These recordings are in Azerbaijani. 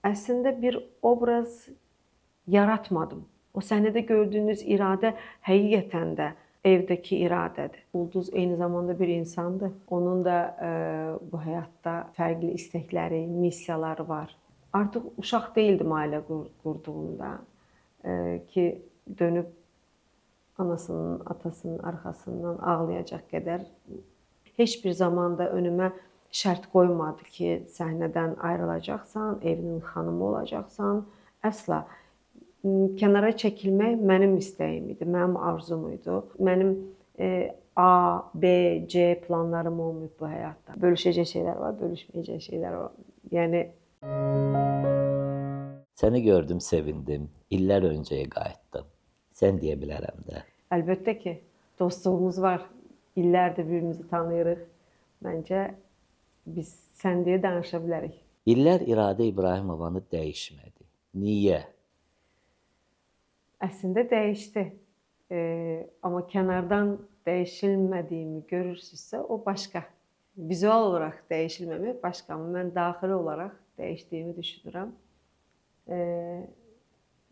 Əslində bir obraz yaratmadım. O səhnədə gördüyünüz İradə həqiqətən də evdəki İradədir. Ulduz eyni zamanda bir insandır. Onun da bu həyatda fərqli istəkləri, missiyaları var. Artıq uşaq deyildim ailə qurduğumda ki, dönüb anasının, atasının arxasından ağlayacaq qədər heç bir zaman da önümə şərt qoymadı ki, səhnədən ayrılacaqsan, evinin xanımı olacaqsan. Əsla. Kənara çəkilmək mənim istəyim idi, mənim arzum idi. Mənim A, B, C planlarım olmayıb bu həyatda. Bölüşəcək şeylər var, bölüşməyəcək şeylər var. Yəni Səni gördüm, sevindim. İllər öncəyə qayıtdım. Sən deyə bilərəm də. Əlbəttə ki, dostluğumuz var. İllərdir bir-birimizi tanıyırıq. Məncə biz sən deyə danışa bilərik. İllər İradə İbrahimovanı dəyişmədi. Niyə? Əslində dəyişdi. Amma kənardan dəyişilmədiyimi görürsünüzsə, o başqa. Vizual olaraq dəyişilməmək başqa, amma mən daxili olaraq dəyişdiyimi düşünürəm.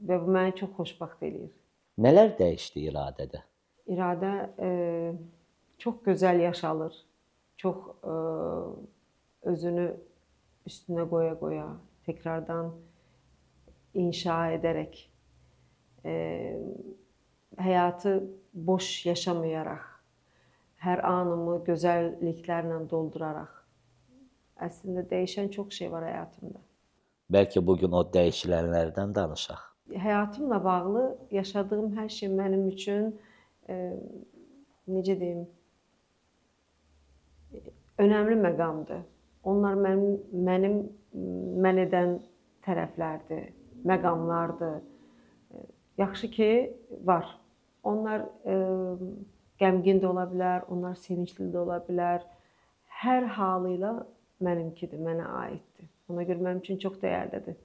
Və bu məni çox xoşbəxt eləyir. Nələr dəyişdi İradədə? İradə çox gözəl yaşalır. Çox özünü üstünə qoya-qoya, tekrardan inşa edərək, həyatı boş yaşamayaraq, hər anımı gözəlliklərlə dolduraraq. Əslində dəyişən çox şey var həyatımda. Bəlkə bu gün o dəyişilənlərdən danışaq. Həyatımla bağlı yaşadığım hər şey mənim üçün necə deyim, önəmli məqamdır. Onlar mənim mən edən tərəflərdir, məqamlardır. Yaxşı ki, var. Onlar qəmgin də ola bilər, onlar sevincli də ola bilər. Hər halı ilə mənimkidir, mənə aiddir. Ona görə mənim üçün çox dəyərlidir.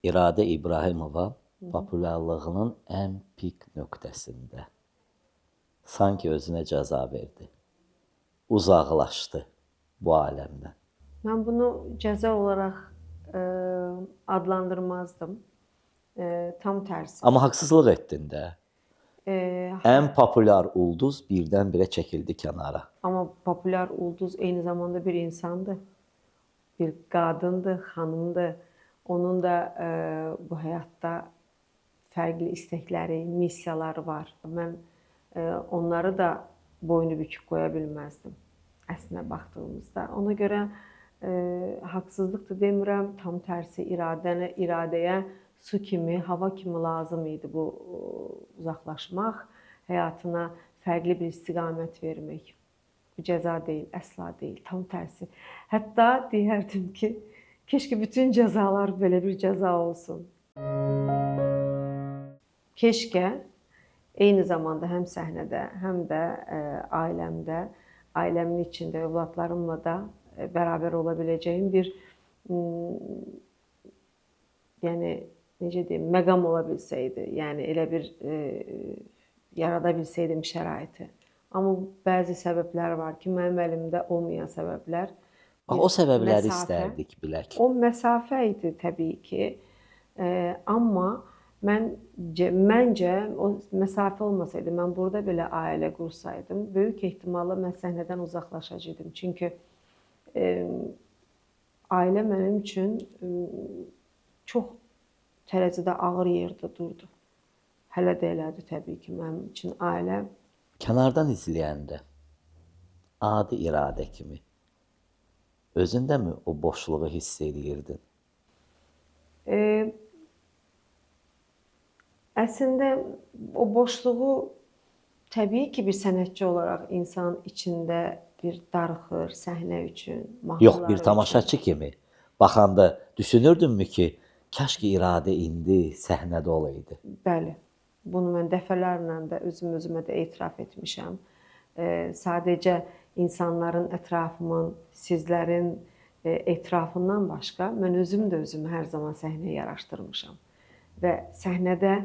İradə İbrahimova populyarlığının ən pik nöqtəsində sanki özünə cəza verdi. Uzaqlaşdı bu aləmdən. Mən bunu cəza olaraq adlandırmazdım. Tam tərsi. Amma haqsızlıq etdin də. Ən populyar ulduz birdən-birə çəkildi kənara. Amma populyar ulduz eyni zamanda bir insandır. Bir qadındır, xanımdır. Onun da bu həyatda fərqli istəkləri, missiyaları var. Mən onları da boynu bükük qoya bilməzdim əslində baxdığımızda. Ona görə haqsızlıq da demirəm, tam tərsi iradəyə su kimi, hava kimi lazım idi bu uzaqlaşmaq, həyatına fərqli bir istiqamət vermək. Bu cəza deyil, əsla deyil, tam tərsi. Hətta deyərdim ki, keşke bütün cəzalar belə bir cəza olsun. Keşke eyni zamanda həm səhnədə, həm də ailəmdə, ailəmin içində, övladlarımla da bərabər ola biləcəyim bir, yəni necə deyim, məqam ola bilsəydi, yəni elə bir yarada bilsəydim şəraiti. Amma bəzi səbəblər var ki, mənim əlimdə olmayan səbəblər. Bax, o səbəbləri istərdik bilək. O məsafə idi təbii ki. Amma məncə o məsafə olmasaydı, mən burada belə ailə qursaydım, böyük ehtimalla mən səhnədən uzaqlaşacaqdım. Çünki ailə mənim üçün çox tərəzidə ağır yerdə durdu. Hələ də elədir təbii ki, mənim üçün ailə. Kənardan izləyəndə adi İradə kimi özündə mi o boşluğu hiss edirdin? Əslində o boşluğu təbii ki, bir sənətçi olaraq insan içində bir darıxır səhnə üçün, mahnılar Yox, bir tamaşaçı kimi baxanda düşünürdünmü ki, kaş ki İradə indi səhnədə olaydı? Bəli. Bunu mən dəfələrlə də özüm-özümə də etiraf etmişəm. Sadəcə insanların ətrafımın, sizlərin etirafından başqa mən özüm də özümü hər zaman səhnəyə yaraşdırmışam. Və səhnədə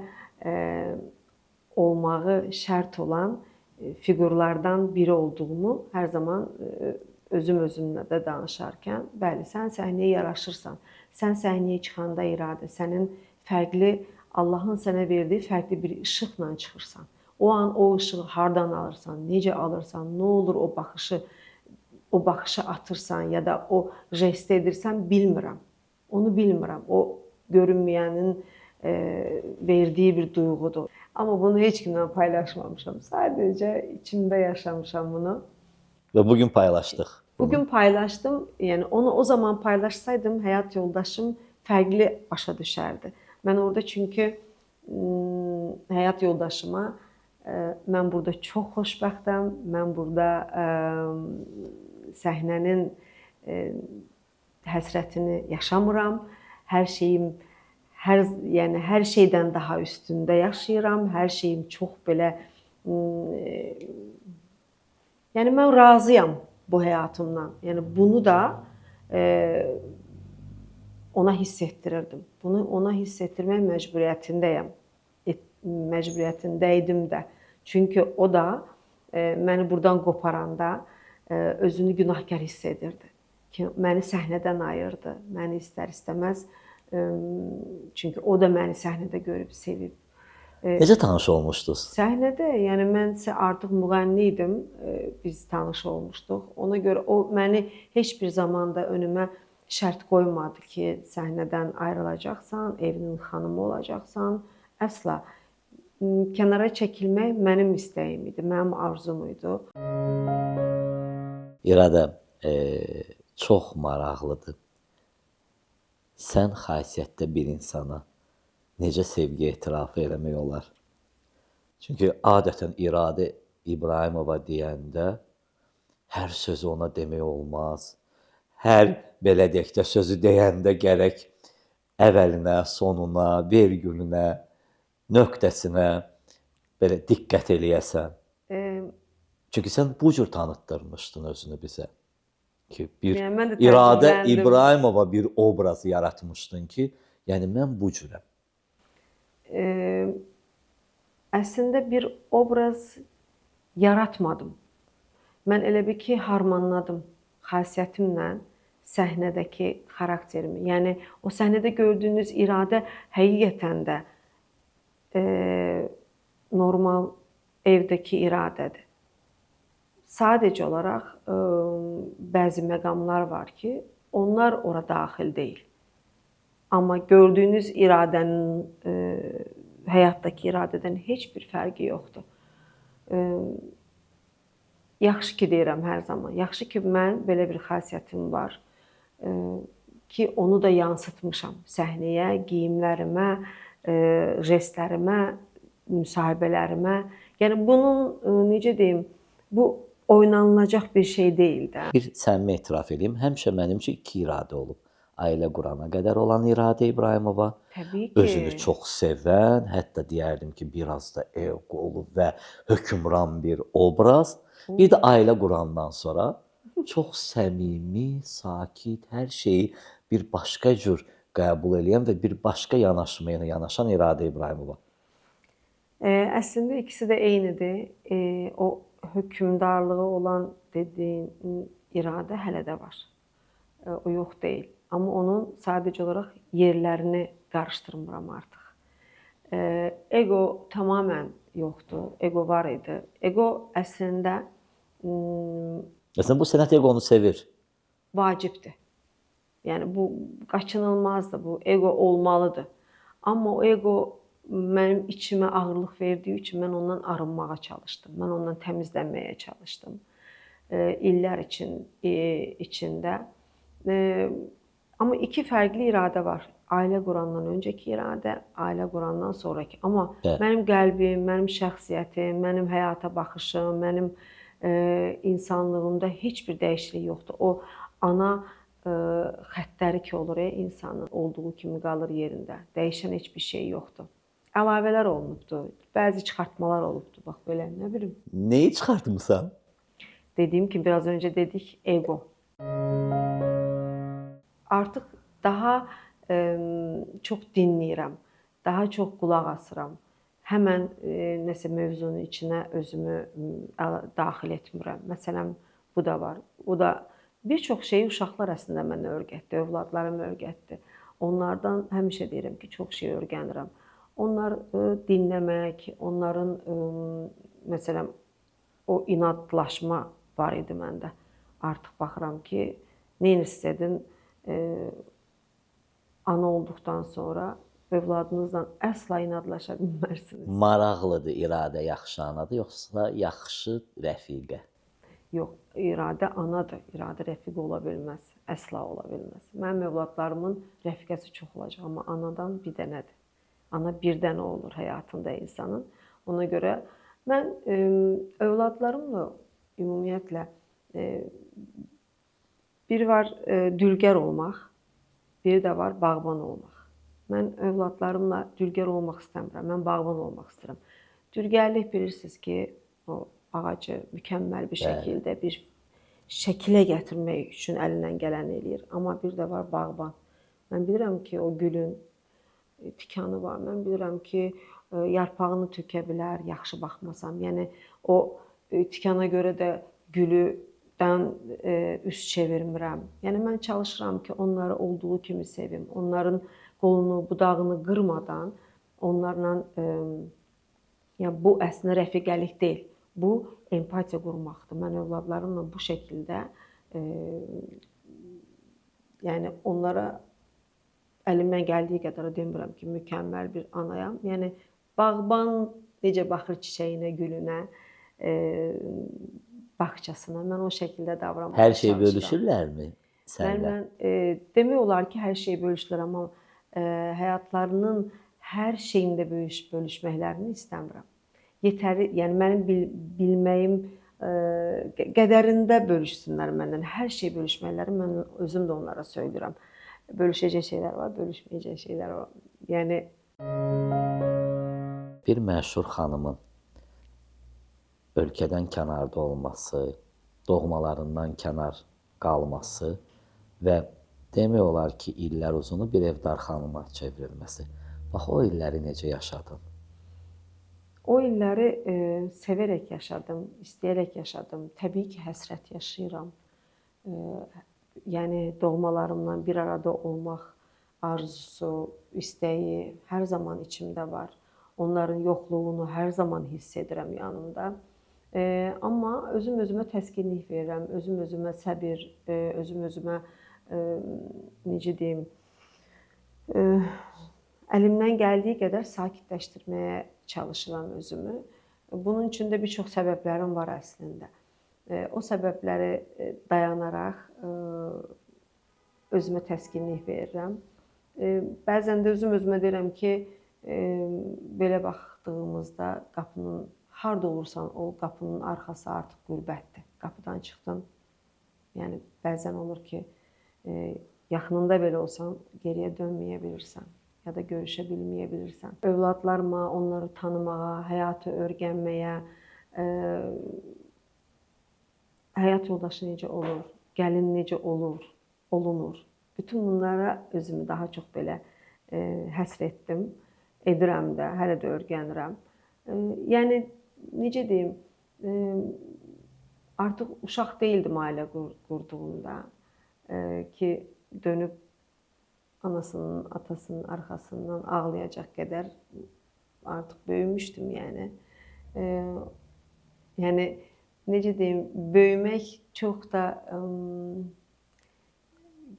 olmağı şərt olan fiqurlardan biri olduğumu hər zaman Özüm özümlə də danışarkən, bəli, sən səhnəyə yaraşırsan. Sən səhnəyə çıxanda İradə, sənin fərqli, Allahın sənə verdiyi fərqli bir işıqla çıxırsan. O an o işığı hardan alırsan, necə alırsan, nə olur o baxışı, o baxışı atırsan ya da o jesti edirsən, bilmirəm. Onu bilmirəm. O görünməyənin verdiyi bir duyğudur. Amma bunu heç kimlə paylaşmamışam. Sadəcə içimdə yaşamışam bunu. Və bugün paylaşdıq. Bugün paylaşdım. Yəni onu o zaman paylaşsaydım, həyat yoldaşım fərqli başa düşərdi. Mən orada çünki həyat yoldaşıma mən burada çox xoşbəxtəm, mən burada səhnənin həsrətini yaşamıram. Hər şeyim, yəni hər şeydən daha üstündə yaşayıram. Hər şeyim çox belə, yəni mən razıyam bu həyatımdan. Yəni bunu da ona hiss etdirirdim. Bunu ona hiss etdirmək məcburiyyətindəyəm. Məcburiyyətindəydim də. Çünki o da məni buradan qoparanda özünü günahkar hiss edirdi. Ki məni səhnədən ayırdı. Məni istər-istəməz, çünki o da məni səhnədə görüb, sevib. Necə tanış olmuşdunuz? Səhnədə, yəni mən artıq müğənni idim, biz tanış olmuşduq. Ona görə o məni heç bir zamanda önümə şərt qoymadı ki, səhnədən ayrılacaqsan, evinin xanımı olacaqsan. Əsla. Kənara çəkilmək mənim istəyim idi, mənim arzum idi. İradə, çox maraqlıdır. Sən xasiyyətdə bir insana necə sevgi etirafı eləmək olar? Çünki adətən İradə İbrahimova deyəndə hər sözü ona demək olmaz. Hər, belə deyək də, sözü deyəndə gərək əvvəlinə, sonuna, vergülünə, nöqtəsinə belə diqqət eləyəsən. Çünki sən bu cür tanıtdırmışdın özünü bizə. Ki bir yəni mən də İradə təəccübləndim. İbrahimova bir obraz yaratmışdın ki, yəni mən bu cürəm. Əslində bir obraz yaratmadım. Mən elə bil ki, harmanladım xasiyyətimlə səhnədəki xarakterimi. Yəni o səhnədə gördüyünüz İradə həqiqətən də normal evdəki iradədir. Sadəcə olaraq bəzi məqamlar var ki, onlar ora daxil deyil. Amma gördüyünüz iradənin həyatdakı iradədən heç bir fərqi yoxdur. Yaxşı ki deyirəm hər zaman, yaxşı ki mən belə bir xasiyyətim var ki, onu da yansıtmışam səhnəyə, geyimlərimə, jestlərimə, müsahibələrimə. Yəni bunun, necə deyim, bu oynanılacaq bir şey deyil də. Bir səmimi etiraf edeyim, həmişə mənim üçün iki iradə olub. Ailə qurana qədər olan İradə İbrahimova, təbii ki, özünü çox sevən, hətta deyərdim ki, biraz da eqolu və hökmran bir obraz. Bir də ailə qurandan sonra çox səmimi, sakit, hər şeyi bir başqa cür qəbul eləyən və bir başqa yanaşmaya yanaşan İradə İbrahimova. Əslində ikisi də eynidir. O hökmdarlığı olan dediyin iradə hələ də var. O yox deyil. Amma onun sadəcə olaraq yerlərini qarışdırmıram artıq. Ego tamamilə yoxdur. Ego var idi. Ego əslində Əslində bu sənət egonu sevir. Vacibdir. Yəni bu qaçınılmazdır. Bu ego olmalıdır. Amma o ego mənim içimə ağırlıq verdiyi üçün mən ondan arınmağa çalışdım. Mən ondan təmizlənməyə çalışdım. İllər içində. Amma iki fərqli iradə var. Ailə qurandan öncəki iradə, ailə qurandan sonraki. Amma mənim qəlbim, mənim şəxsiyyətim, mənim həyata baxışım, mənim insanlığımda heç bir dəyişiklik yoxdur. O ana xəttləri ki olur, insanın olduğu kimi qalır yerində. Dəyişən heç bir şey yoxdur. Əlavələr olunubdur, bəzi çıxartmalar olubdur. Bax belə, nə bilim. Neyi çıxartmısan? Dediyim kimi, biraz öncə dedik, ego. Artıq daha çox dinləyirəm, daha çox qulaq asıram. Həmən nəsə mövzunun içinə özümü daxil etmirəm. Məsələn, bu da var. O da Bir çox şeyi uşaqlar əslində mənə öyrətdi, övladlarım öyrətdi. Onlardan həmişə deyirəm ki, çox şey öyrənirəm. Onlar dinləmək, onların məsələn o inadlaşma var idi məndə. Artıq baxıram ki, nə istədin, ana olduqdan sonra övladınızla əsla inadlaşa bilməzsiniz. Maraqlıdır, İradə yaxşı anadır, yoxsa yaxşı rəfiqə? Yox, İradə anadır. İradə rəfiqə ola bilməz. Əsla ola bilməz. Mənim övladlarımın rəfiqəsi çox olacaq, amma anadan bir dənədir. Ana bir dənə olur həyatında insanın. Ona görə mən övladlarımla ümumiyyətlə bir var dülgər olmaq, bir də var bağban olmaq. Mən övladlarımla dülgər olmaq istəmirəm. Mən bağban olmaq istəyirəm. Dülgərlik bilirsiniz ki, o ağacı mükəmməl bir şəkildə bir şəkilə gətirmək üçün əlindən gələni eləyir. Amma bir də var bağban. Mən bilirəm ki, o gülün tikanı var. Mən bilirəm ki, yarpağını tökə bilər, yaxşı baxmasam. Yəni o tikana görə də gülüdən üz çevirmirəm. Yəni mən çalışıram ki, onları olduğu kimi sevim. Onların qolunu, budağını qırmadan onlarla yəni bu əslində rəfiqəlik deyil. Bu empatiya qurmaqdır. Mən övladlarımla bu şəkildə yəni onlara əlimdən gəldiyi qədər demirəm ki, mükəmməl bir anayam. Yəni bağban necə baxır çiçəyinə, gülünə, bağçasına, mən o şəkildə davranmağa Hər şeyi bölüşürlərmi sənlə? Mən demək olar ki, hər şeyi bölüşürlər, amma həyatlarının hər şeyində bölüşməklərini istəmirəm. Yetəri, yəni mənim bilməyim qədərində bölüşsünlər məndən. Hər şey bölüşməkləri mən özüm də onlara söyləyirəm. Bölüşəcək şeylər var, bölüşməyəcək şeylər var. Yəni bir məşhur xanımın ölkədən kənarda olması, doğmalarından kənar qalması və demək olar ki, illər uzunu bir evdar xanıma çevrilməsi. Bax, o illəri necə yaşadın? O illəri sevərək yaşadım, istəyərək yaşadım. Təbii ki, həsrət yaşayıram. Yəni doğmalarımla bir arada olmaq arzusu, istəyi hər zaman içimdə var. Onların yoxluğunu hər zaman hiss edirəm yanımda. Amma özüm özümə təskinlik verirəm, özüm özümə səbir, özüm özümə necə deyim, əlimdən gəldiyi qədər sakitləşdirməyə çalışıram özümü. Bunun üçün də bir çox səbəblərim var əslində. O səbəbləri dayanaraq özümə təskinlik verirəm. Bəzən də özüm özümə deyirəm ki, belə baxdığımızda qapının harda olursan ol, qapının arxası artıq qürbətdir. Qapıdan çıxdın. Yəni bəzən olur ki, yaxınında belə olsan geriyə dönməyə bilirsən ya da görüşə bilməyə bilirsən. Övladlarıma, onları tanımağa, həyatı öyrənməyə, həyat yoldaşı necə olur, gəlin necə olur, olunur. Bütün bunlara özümü daha çox belə həsr etdim. Edirəm də, hələ də öyrənirəm. Yəni necə deyim, artıq uşaq deyildim ailə qurduğumda ki, dönüb anasının, atasının arxasından ağlayacaq qədər artıq böyümüşdüm yəni. Yəni necə deyim, böyümək çox da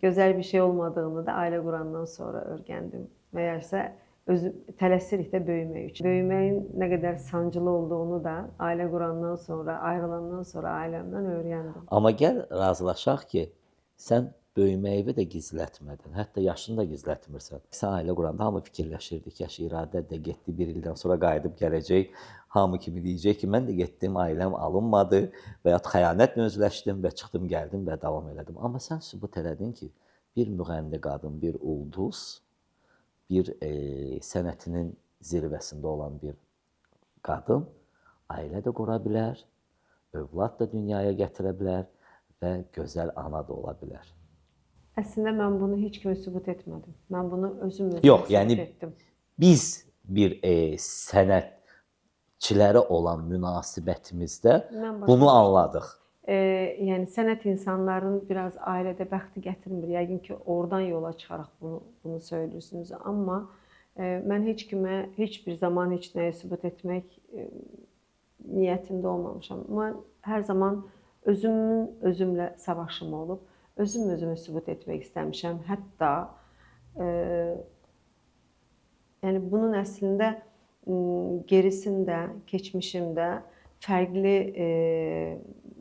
gözəl bir şey olmadığını da ailə qurandan sonra öyrəndim. Məyərsə özüm tələsirik də böyümək üçün. Böyüməyin nə qədər sancılı olduğunu da ailə qurandan sonra, ayrılandan sonra ailəmdən öyrəndim. Amma gəl razılaşaq ki, sən böyüməyini də gizlətmədin, hətta yaşını da gizlətmirsən. Sən ailə quranda hamı fikirləşirdi ki, yaşı İradə də getdi, bir ildən sonra qayıdıb gələcək. Hamı kimi deyəcək ki, mən də getdim, ailəm alınmadı və ya xəyanətlə özləşdim və çıxdım, gəldim və davam elədim. Amma sən sübut elədin ki, bir müğənni qadın, bir ulduz, bir sənətinin zirvəsində olan bir qadın ailə də qura bilər, övlad da dünyaya gətirə bilər və gözəl ana da ola bilər. Əslində mən bunu heç kimə sübut etmədim. Mən bunu özüm özümə Yox, sübut yəni etdim. Biz bir sənətçilərə olan münasibətimizdə bunu anladıq. Yəni sənət insanların biraz ailədə bəxti gətirmir. Yəqin ki, oradan yola çıxaraq bunu söylürsünüz. Amma mən heç kimə heç bir zaman heç nəyi sübut etmək niyyətində olmamışam. Mən hər zaman özümün özümlə savaşım olub, özüm özümü sübut etmək istəmişəm. Hətta yəni bunun əslində gerisində, keçmişimdə fərqli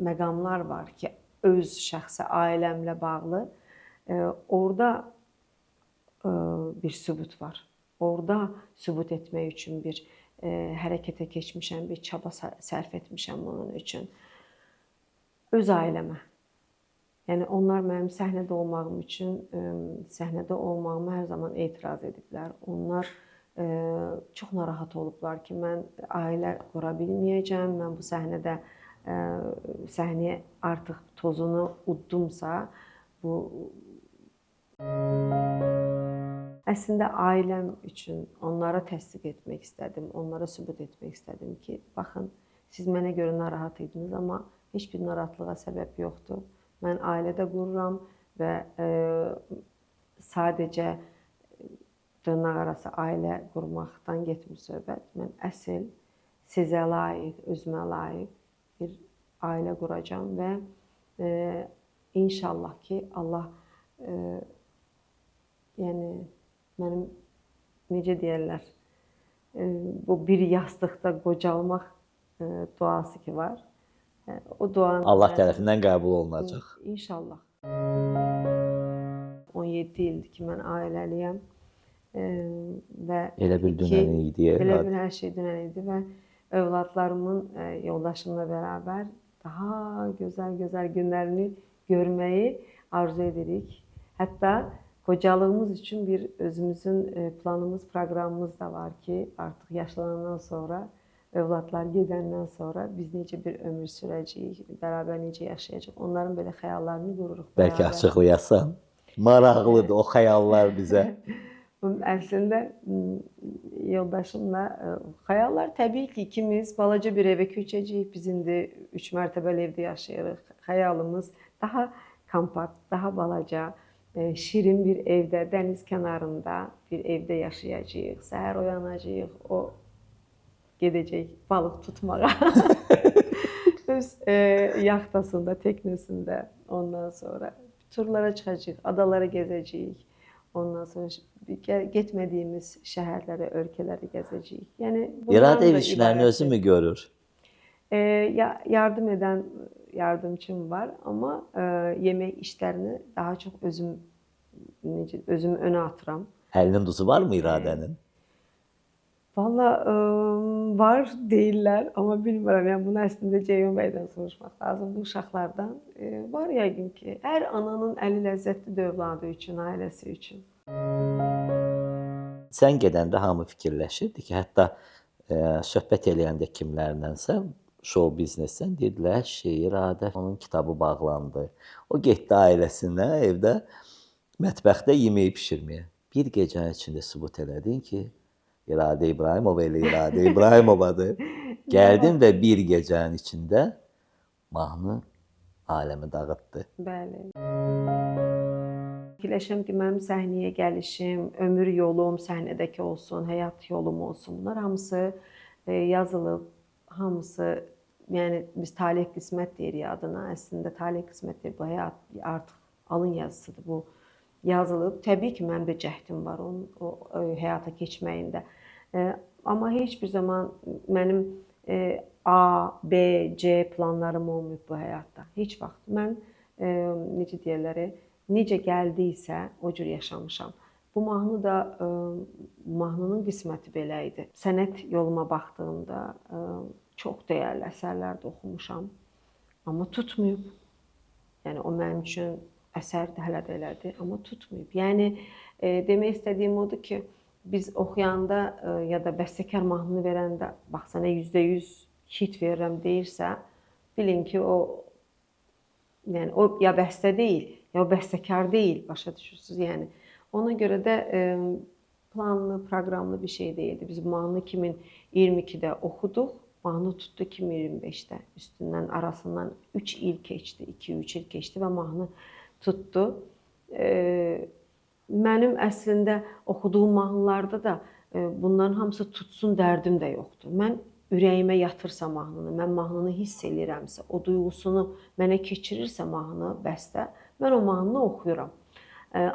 məqamlar var ki, öz şəxsi ailəmlə bağlı. Orada bir sübut var. Orada sübut etmək üçün bir hərəkətə keçmişəm, bir çaba sərf etmişəm bunun üçün. Öz ailəmə. Yəni onlar mənim səhnədə olmağım üçün, səhnədə olmağıma hər zaman etiraz ediblər. Onlar çox narahat olublar ki, mən ailə qura bilməyəcəm, mən bu səhnədə səhnəyə artıq tozunu uddumsa, bu əslində ailəm üçün onlara təsdiq etmək istədim, onlara sübut etmək istədim ki, baxın, siz mənə görə narahat idiniz, amma heç bir narahatlığa səbəb yoxdur. Mən ailədə qururam və sadəcə dırnaq arası ailə qurmaqdan getmir söhbət. Mən əsl sizə layiq, özümə layiq bir ailə quracam və inşallah ki, Allah yəni mənim, necə deyərlər, bu bir yastıqda qocalmaq duası ki var. O duanın Allah tərəfindən qəbul olunacaq. İnşallah. 17 ildir ki, mən ailəliyəm. Və elə bir dünən idi. Elə bir hər şey dünən idi və övladlarımın yoldaşımla bərabər daha gözəl-gözəl günlərini görməyi arzu edirik. Hətta qocalığımız üçün bir özümüzün planımız, proqramımız da var ki, artıq yaşlanandan sonra, övladlar gedəndən sonra biz necə bir ömür sürəcəyik, bərabər necə yaşayacaq, onların belə xəyallarını qururuq. Bəlkə açıqlayasan. Maraqlıdır o xəyallar bizə. Əslində yoldaşımla xəyallar təbii ki, ikimiz balaca bir evə köçəcəyik. Biz indi 3 mərtəbəli evdə yaşayırıq. Xəyalımız daha kompakt, daha balaca, şirin bir evdə, dəniz kənarında bir evdə yaşayacağıq. Səhər oyanacağıq, o gedəcək balıq tutmağa. Öz yaxtasında, teknesində, ondan sonra turlara çıxacağıq, adalara gəzəcəyik. Ondan sonra getmədiyimiz şəhərlərə, ölkələrə gəzəcəyik. Yəni İradə ev işlərini özü mü görür? Yardım edən yardımçım var, amma yemək işlərini daha çox özüm önə atıram. Əlinin duzu var mı İradənin? Valla var deyirlər, amma bilmirəm. Yəni bunu əslində Ceyhun bəydən soruşmaq lazım, bu uşaqlardan. Var yəqin ki, hər ananın əli ləzzətlidir övladı üçün, ailəsi üçün. Sən gedəndə hamı fikirləşirdi ki, hətta söhbət eləyəndə kimlərlənsə, şou biznesdən deyirdilər, İradə, onun kitabı bağlandı. O getdi ailəsinə, evdə, mətbəxdə yeməyi pişirməyə. Bir gecənin içində sübut elədin ki, İradə İbrahimova elə İradə İbrahimovadır. Gəldin və bir gecənin içində mahnı aləmi dağıtdı. Bəli. Fikirləşirəm ki, mənim səhnəyə gəlişim, ömür yolum səhnədəki olsun, həyat yolum olsun. Bunlar hamısı yazılıb, hamısı, yəni biz talih qismət deyirik adına. Əslində talih qismət deyir, bu həyat artıq alın yazısıdır bu. Yazılıb. Təbii ki, mənim də cəhdim var onun o həyata keçməyində. Amma heç bir zaman mənim A, B, C planlarım olmayıb bu həyatda. Heç vaxt. Mən, necə deyirlər, necə gəldiysə o cür yaşamışam. Bu mahnı da, mahnının qisməti belə idi. Sənət yoluma baxdığımda çox dəyərli əsərlər də oxumuşam. Amma tutmayıb. Yəni, o mənim üçün əsər də hələ də elədir, amma tutmayıb. Yəni, demək istədiyim odur ki, biz oxuyanda ya da bəstəkar mahnını verəndə, bax sənə 100% hit verirəm deyirsə, bilin ki, o, yəni, o ya bəstə deyil, ya o bəstəkar deyil, başa düşürsünüz. Yəni, ona görə də planlı, proqramlı bir şey deyildi. Biz mahnını 2022-də oxuduq. Mahnı tutdu 2025-də. Üstündən, arasından 3 il keçdi, 2-3 il keçdi və mahnı tutdu. Mənim əslində oxuduğum mahnılarda da bunların hamısı tutsun dərdim də yoxdur. Mən ürəyimə yatırsa mahnını, mən mahnını hiss eləyirəmsə, o duyğusunu mənə keçirirsə mahnı, bəstə, mən o mahnını oxuyuram.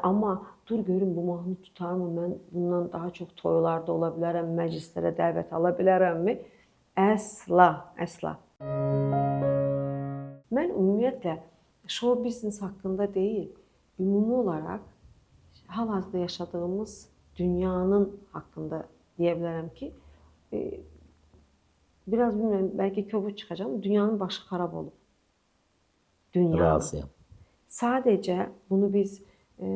Amma dur görüm bu mahnı tutarmı? Mən bundan daha çox toylarda ola bilərəm, məclislərə dəvət ala bilərəmmi? Əsla, əsla. Mən ümumiyyətlə şou biznes haqqında deyil, ümumi olaraq hal-hazırda yaşadığımız dünyanın haqqında deyə bilərəm ki, biraz bilmirəm, bəlkə kobud çıxacağam, dünyanın başı xarab olub. Dünyanın. Razıyam. Sadəcə bunu biz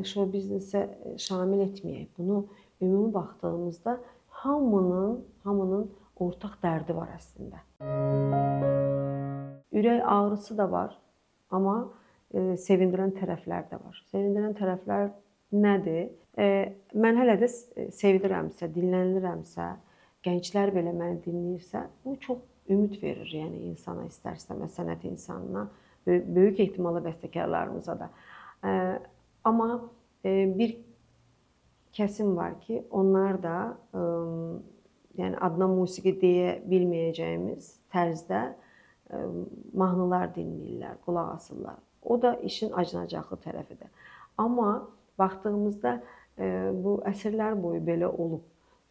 şou biznesə şamil etməyək. Bunu ümumi baxdığımızda hamının ortaq dərdi var əslində. Ürək ağrısı da var, amma sevindirən tərəflər də var. Sevindirən tərəflər nədir? Mən hələ də sevilirəmsə, dinlənilirəmsə, gənclər belə məni dinləyirsə, bu çox ümid verir, yəni insana, istər-istəməz sənət insanına, böyük ehtimalla bəstəkarlarımıza da. Amma bir kəsim var ki, onlar da yəni adına musiqi deyə bilməyəcəyimiz tərzdə mahnılar dinləyirlər, qulaq asırlar. O da işin acınacaqlı tərəfidir. Amma baxdığımızda bu əsrlər boyu belə olub.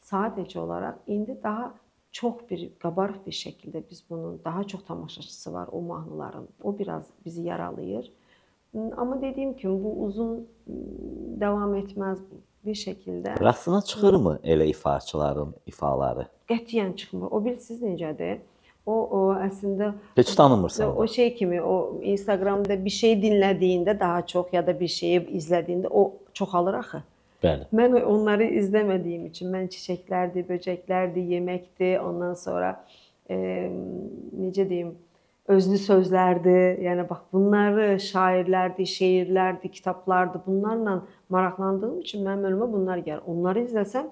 Sadəcə olaraq indi daha çox bir qabarıq bir şəkildə biz bunun daha çox tamaşaçısı var o mahnıların. O biraz bizi yaralayır. Amma dediyim kimi bu uzun davam etməz bir şəkildə. Rastına çıxırmı elə ifaçıların ifaları? Qətiyyən çıxmır. O bilirsiniz necədir? O əslində heç tanımırsan. O şey kimi, o Instagramda bir şey dinlədiyində daha çox ya da bir şeyi izlədiyində o çoxalır axı. Bəli. Mən onları izləmədiyim üçün mən çiçəklərdir, böcəklərdir, yeməkdir, ondan sonra necə deyim, özlü sözlərdir. Yəni bax bunları şairlərdir, şeirlərdir, kitablardır. Bunlarla maraqlandığım üçün mənim önümə bunlar gəlir. Onları izləsəm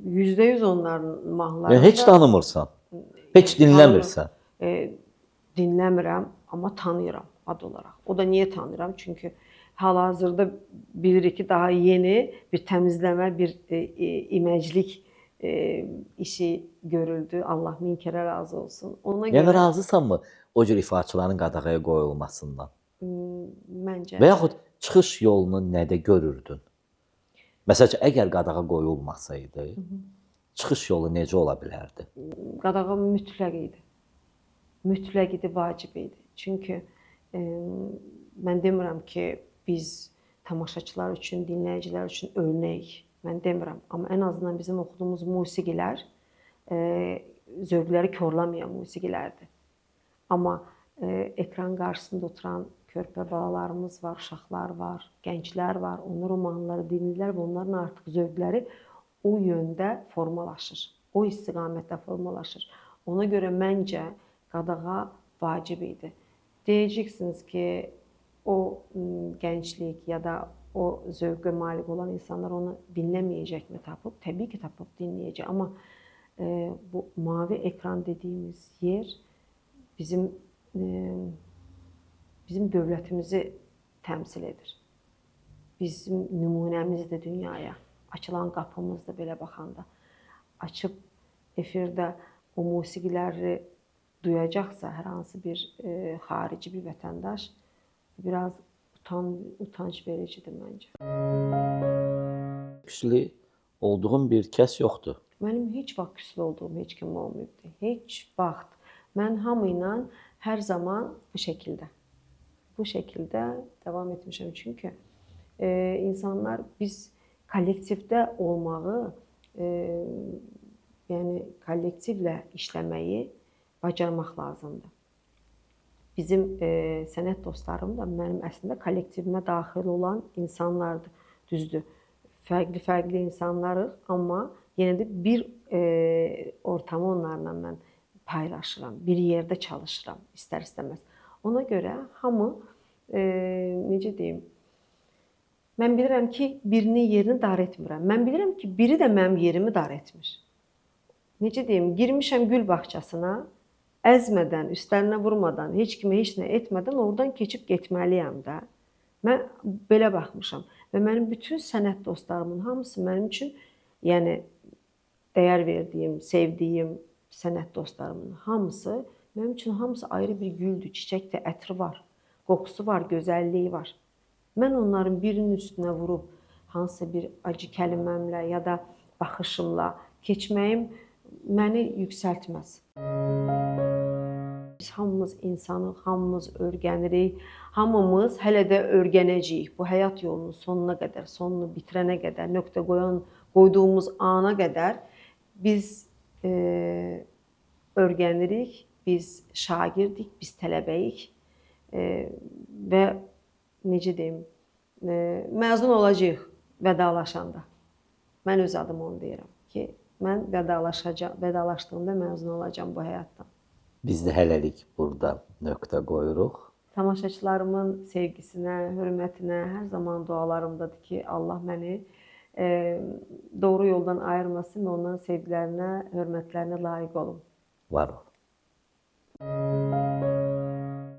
%100 onların mahnılarını. Yəni heç tanımırsan. Heç dinləmirsən. Dinləmirəm, amma tanıyıram ad olaraq. O da niyə tanıyıram? Çünki hal-hazırda bilirik ki, daha yeni bir təmizləmə, bir iməclik işi görüldü. Allah min kərə razı olsun. Ona yəni görə razısanmı o cür ifaçıların qadağaya qoyulmasından? Məncə. Və yaxud çıxış yolunu nədə görürdün? Məsələn, əgər qadağa qoyulmasaydı, çıxış yolu necə ola bilərdi? Qadağa mütləq idi. Mütləq idi, vacib idi. Çünki mən demirəm ki, biz tamaşaçılar üçün, dinləyicilər üçün örnəyik. Mən demirəm. Amma ən azından bizim oxuduğumuz musiqilər zövqləri korlamayan musiqilərdir. Amma ekran qarşısında oturan körpə balalarımız var, uşaqlar var, gənclər var. Onlar o mahnıları dinləyirlər və onların artıq zövqləri o yöndə formalaşır. O istiqamətdə formalaşır. Ona görə məncə qadağa vacib idi. Deyəcəksiniz ki, o gənclik ya da o zövqə malik olan insanlar onu dinləməyəcəkmi tapıb? Təbii ki, tapıb dinləyəcək. Amma bu mavi ekran dediyimiz yer bizim dövlətimizi təmsil edir. Bizim nümunəmizdir dünyaya. Açılan qapımızdır belə baxanda. Açıb efirdə o musiqiləri duyacaqsa hər hansı bir xarici bir vətəndaş biraz utanc vericidir məncə. Küslü olduğum bir kəs yoxdur. Mənim heç vaxt küslü olduğum heç kim olmayıbdır. Heç vaxt. Mən hamı ilə hər zaman bu şəkildə. Bu şəkildə davam etmişəm. Çünki insanlar biz kollektivdə olmağı, yəni kollektivlə işləməyi bacarmaq lazımdır. Bizim sənət dostlarım da mənim əslində kollektivimə daxil olan insanlardır. Düzdür, fərqli-fərqli insanlarıq, amma yenə də bir ortamı onlarla mən paylaşıram, bir yerdə çalışıram istər-istəməz. Ona görə hamı, necə deyim, mən bilirəm ki, birinin yerini dar etmirəm. Mən bilirəm ki, biri də mənim yerimi dar etmir. Necə deyim, girmişəm gül bağçasına, əzmədən, üstlərinə vurmadan, heç kimə heç nə etmədən oradan keçib getməliyəm də. Mən belə baxmışam və mənim bütün sənət dostlarımın hamısı mənim üçün, yəni dəyər verdiyim, sevdiyim sənət dostlarımın hamısı mənim üçün hamısı ayrı bir güldür, çiçəkdir, ətri var, qoxusu var, gözəlliyi var. Mən onların birinin üstünə vurub hansısa bir acı kəlməmlə ya da baxışımla keçməyim məni yüksəltməz. Biz hamımız insanıq, hamımız öyrənirik, hamımız hələ də öyrənəcəyik. Bu həyat yolunun sonuna qədər, sonunu bitirənə qədər, nöqtə qoyduğumuz ana qədər biz öyrənirik, biz şagirdik, biz tələbəyik və necə deyim, məzun olacağıq vədalaşanda. Mən öz adıma onu deyirəm ki, mən vədalaşacağam, vədalaşdığımda məzun olacağam bu həyatdan. Biz də hələlik burada nöqtə qoyuruq. Tamaşaçılarımın sevgisinə, hörmətinə hər zaman dualarımdadır ki, Allah məni doğru yoldan ayırmasın və onların sevgilərinə, hörmətlərinə layiq olum. Var ol.